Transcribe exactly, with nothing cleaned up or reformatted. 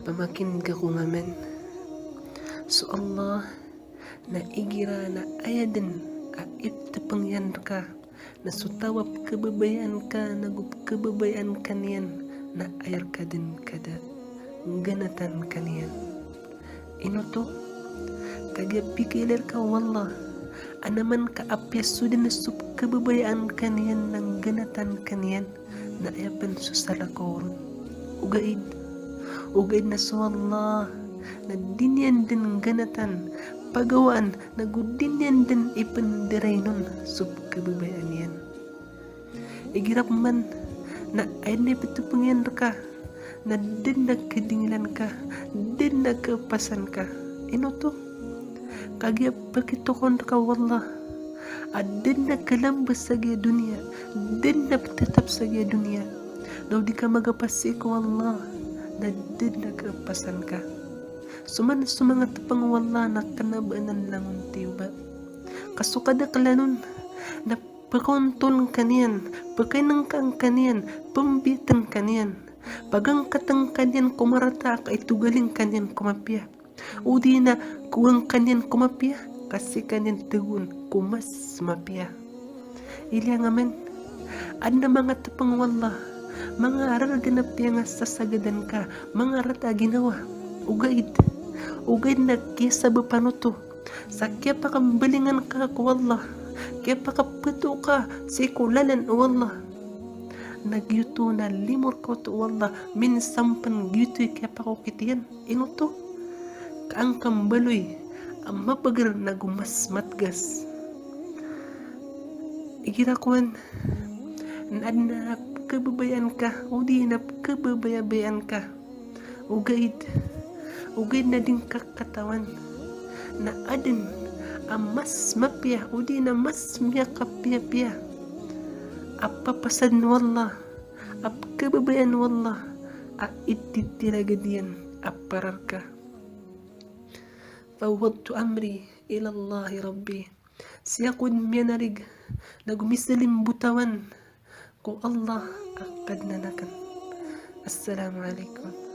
Pamakineg ako ngamin. So Allah na igira na aya den a iptepeng iyan reka na so taw a pekababayaan ka nago pekababayaan ka niyan na aya reka den kada ngganatan ka niyan. Ino oto? Kagiya pikailay reka o Allah a na man ka apiya so den so pekababayaan ka niyan na ngganatan ka niyan na aya pen so salakaw ron. Ogaid, ogaid na so Allah na di niyan den ngganatan, pagawaan, nago di niyan den ipendarainon so pekababayaan iyan. Igira pman na aya den a iptepeng iyan reka na da den a kedingilan ka, da den a kepasan ka. Ino oto? Kagiya pakitokawan reka o Allah a da den a kelambes sa giya doniya, da den a petetap sa giya doniya. Na o di ka magapas sii ko Allah na da den a kepasan ka. So man so manga tepeng o Allah na kena ba anan langon tiyoba. Ka so kadakelan on na pekaontol ka niyan, pekainengka ka niyan, pembiten ka niyan, pagangkaten ka niyan ko marata ka itogalin ka niyan ko mapiya. O di na kowang ka niyan ko mapiya, ka sii ka niyan tegon ko mas mapiya. Ilaya ngamin, aden a manga tepeng o Allah, manga raregen a piyangasasagadan ka, manga rata a ginawa. Ogaid, ogaid na kiyasabapan oto sa kiyapakembalingan ka ko Allah, kiyapakapeto ka sii ko lalan o Allah. Na giyoto na limo reka oto o Allah, minsan pen giyoto i kiyapakokit iyan. Ino oto? Ka angka mbaloy a mabeger nago mas mategas. Igira kowan na aden a pekababayaan ka, o di na pekababayabayaan ka. Ogaid, ogaid na di ngka katawan na aden a mas mapiya, o di na mas miyakapiyapiya a papasaden o Allah, a pekababayaan o Allah, a ititiragad iyan a para reka. Fawwadtu amri ila Allahi Rabbi. Sii ako den miyanarig nago misalimbotawan ko Allah a Kadnan aken. Assalamu alaikum.